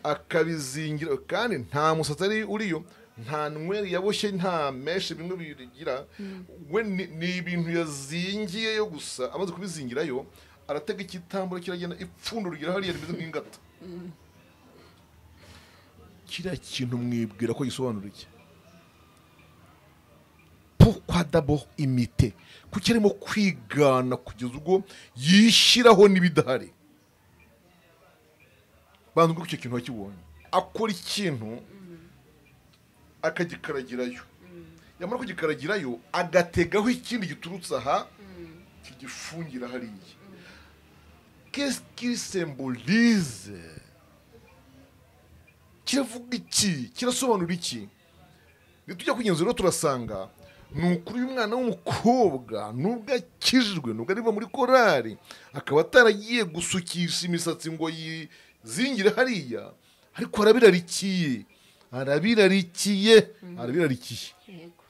Akabizingira, kandi nta musatsi ari uriyo, nta nweri yaboshye, nta mèches bimwe bigira we, ni ibintu yazingiyeyo gusa. Amaze kubizingirayo, aratega igitambaro, kiragenda, ipfundo rigera hariya rimeze nk'ingata. Kiriya kintu mwibwira ko gisobanura iki? Pourquoi d'abord imiter? Kuki arimo kwigana kugeza ubwo yishyiraho n'ibidahari? Banza ubwo icyo kintu wakibonye, akora ikintu akagikaragirayo, yamara kugikaragirayo agategaho ikindi giturutse aha kigifungira hariya. Qu'est-ce qu'il symbolise? Kiravuga iki? Kirasobanura iki? Nitujya kugenzura rero turasanga ni ukuri uyu mwana w'umukobwa, nubwo akijijwe, nubwo ari muri korari, akaba ataragiye gusukisha imisatsi ngo yizingire hariya, ariko arabirarikiye, arabirarikiye, arabirarikiye. Yego.